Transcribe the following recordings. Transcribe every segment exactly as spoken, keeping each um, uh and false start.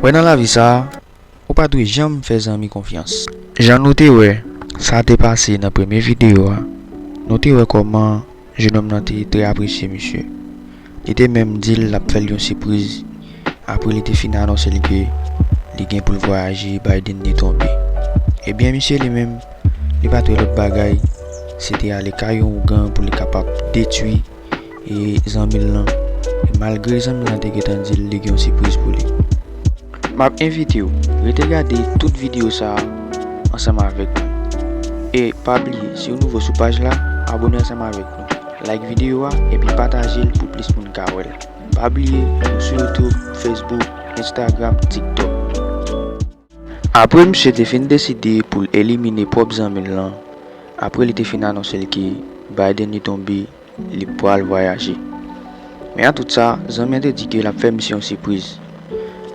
Wè, nan lavi sa a, ou pa dwe janm fè zanmi konfyans. Jan nou te wè sa te pase nan premye videyo a, nou te wè kòman jenòm nan te trè apresye misye. Li te menm di l l ap fè l yon sipriz apre li te fin anonse l ke li gen pou l vwayaje, Biden li tonbe. Ebyen, misye li menm, li pa t wè lòt bagay, se te ale kay yon ougan pou li kapab detwi e zanmi l lan. E malgre zanmi l lan te gentan di l li gen yon sipriz pou li. M ap envite w rete gade tout videyo sa a ansanm avèk mwen. E pa bliye, si w nouvo sou paj la, abòne ansanm avèk nou. Like videyo a epi pataje l pou plis moun ka wè l. Pa bliye, nou sou YouTube, Facebook, Instagram, TikTok. Apre misye te fin deside pou l elimine pwòp zanmi l lan, apre li te fin anonse l ke Biden li tonbe, li pral vwayaje. Men a tout sa, zanmi an te di ke l ap fè misye yon sipriz.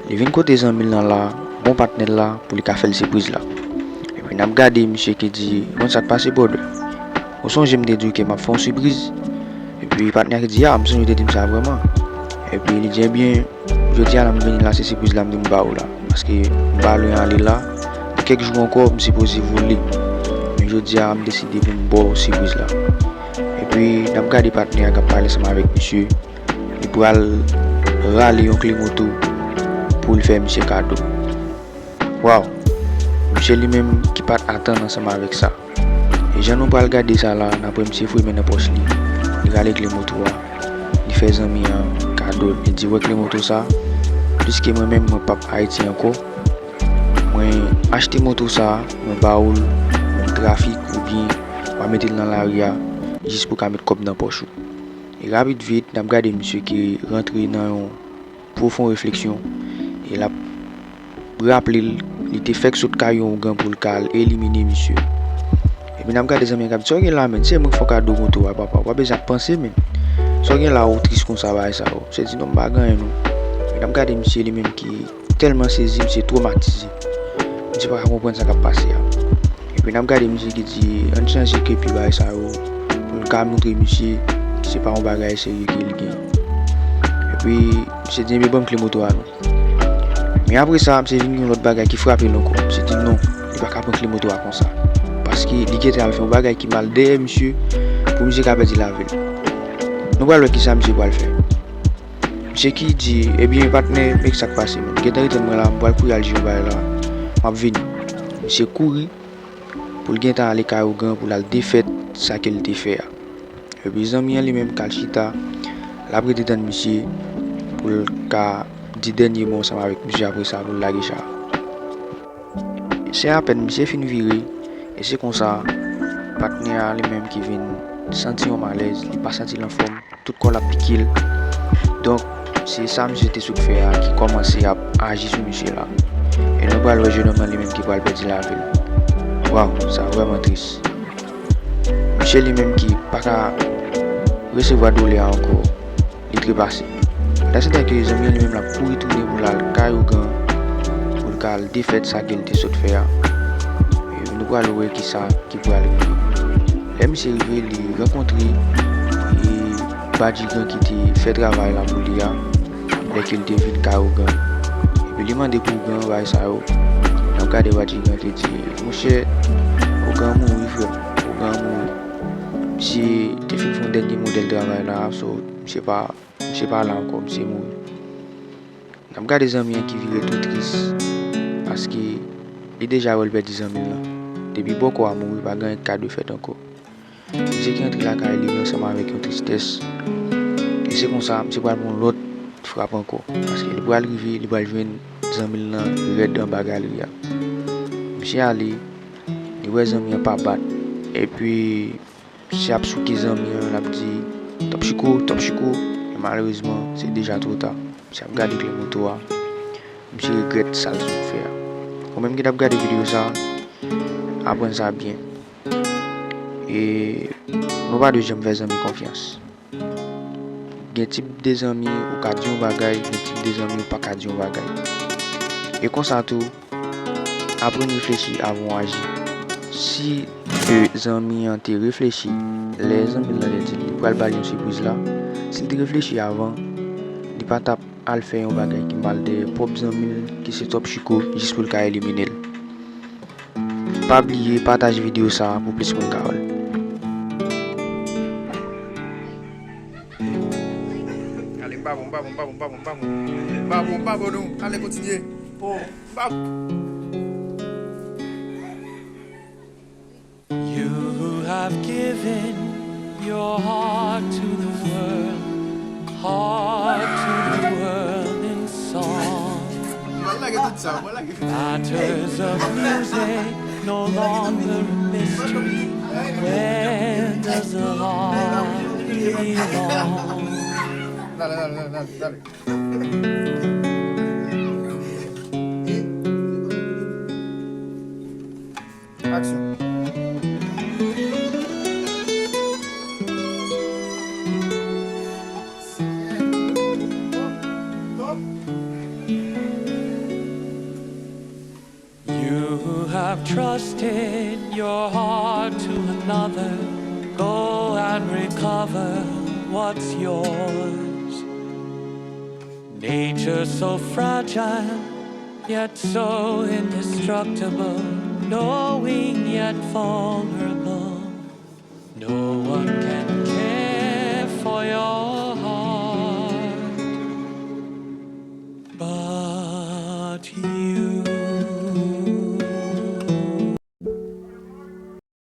Li vin kote zanmi l lan la, bon patnè l la, pou li ka fè l sipriz la. Epi n ap gade misye ki di, "Konn sa k pase, brother? Ou sonje m te di w ke m ap fè yon sipriz?" Epi patnè a ki di, "A, m sonje w te di m sa vrèman." Epi li di, "Ebyen, jodi a la m vini la, se sipriz la m vin ba ou la. Paske m pa lwen ale la. Nan kèk jou ankò, m sipoze vole. Men jodi a, m deside pou m ba w sipriz la." Epi n ap gade patnè a k ap pale ansanm avèk misye. Li pral rale yon kle moto pou l fè misye kado. Waw! Misye li menm ki pa t atann ansanm avèk sa. E jan nou pral gade sa la, n ap wè misye foure men nan pòch li. Li rale kle moto a. Li fè zanmi an kado. Li di, "Wè kle moto sa, piske mwen menm mwen p ap Ayiti ankò, mwen achte moto sa, mwen ba ou l, mwen trafik oubyen w a mete l nan lari a, jis pou w ka met kòb nan pòch ou." E rapid vit, n ap gade misye ki rantre nan yon pwofon refleksyon e l ap raple l, li te fèk sot kay yon ougan pou l ka al elimine misye. Epi n ap gade zanmi an k ap di, "Sa w gen la, menn? Se mwen k fè w kado moto a, papa. W pa bezwen ap panse, menn. Sa w gen la, ou tris konsa, bagay sa yo." Misye di, "Non, m pa gen anyen, non." Epi n ap gade misye li menm ki tèlman sezi, misye twomatize. Misye pa ka konprann sa k ap pase a. Epi n ap gade misye ki di, "Ann chanje kepi bagay sa yo, pou n ka montre misye se pa yon bagay serye ke li gen." Epi misye di, "Ebyen, ban m kle moto a non." Men apre sa, misye vin gen yon lòt bagay ki frape l ankò. Misye di non, li pa ka pran kle moto a konsa. Paske li gentan al fè yon bagay ki mal dèyè misye, pou misye ka pèdi lavi l. Nou pral wè kisa misye pral fè. Misye ki di, "Ebyen, patnè, men sa k pase, menn. Gentan ret tann mwen la, m pral kouri al jere yon bagay la, m ap vini." Misye kouri pou l gentan ale kay ougan pou l al defèt sa ke l te fè a. Epi zanmi an li menm k al chita, l ap rete tann misye pou l ka di dènye mo ansanm avèk misye apre sa pou l lage cha a. Se apèn misye fin vire, e se konsa, patnè a li menm ki vin santi yon malèz, li pa santi l anfòm, tout kò l ap pike l. Donk, se sa misye te sot fè a ki kòmanse ap aji sou misye la. E nou pral wè jenòm nan li menm ki pral pèdi lavi l. Waw, sa vrèman tris. Misye li menm ki pa ka resevwa doulè a ankò, li trepase. Pandan se tan ke zanmi an li menm l ap kouri tounen pou l al kay ougan, pou l ka al defèt sa ke l te sot fè a. E nou pral wè kisa ki pral rive. Lè misye rive, li rankontre, e, badjigan ki te fè travay la pou li a, lè ke l te vin kay ougan. Epi li mande pou ougan bagay sa yo. N ap gade badjigan te di, "Monchè, ougan mouri, frè m. Ougan mouri. Misye te fin fè yon dènye modèl travay la, so, misye pa, misye pa la ankò, misye mouri." N ap gade zanmi an ki vire tou tris, paske li deja wè l pèdi zanmi l lan. Depi bòkò a mouri, pa gen anyen k ka defèt ankò. Misye ki antre lakay li ansanm avèk yon tristès. E se konsa, misye pral pran yon lòt frap ankò. Paske li pral rive, li pral jwenn zanmi l lan rèd anba galri a. Misye ale, li wè zanmi an pa bat. Epi, misye ap souke zanmi an, l ap di, "Top Chiko, Top Chiko." Men malerezman, se deja twò ta. Misye ap gade kle moto a. Misye regrèt sa l sot fè a. Ou menm ki t ap gade videyo sa, aprann sa byen. E nou pa dwe janm fè zanmi konfyans. Gen tip de zanmi ou ka di yon bagay, gen tip de zanmi ou pa ka di yon bagay. E konsa tou, aprann reflechi avan w aji. Si ke zanmi an te reflechi, lè zanmi l lan te di l li pral ba l yon sipriz la, si l te reflechi avan, li pa t ap al fè yon bagay ki mal dèyè pwòp zanmi l ki se Top Chiko jis pou l ka elimine l. Pa bliye pataje videyo sa a pou plis moun ka wè l. Ale, m pa bon, m pa bon, m pa bon, m pa bon, m pa bon. M pa bon, m pa bon, non. Ale, kontinye. Oh, m pa bon. You have given your heart to the world, heart to the world in song. Matters of music no longer a mystery. Where does the heart belong? Dale, dale, dale, dale, dale. Action. You have trusted your heart to another. Go and recover what's yours. Nature so fragile, yet so indestructible. Knowing yet vulnerable. No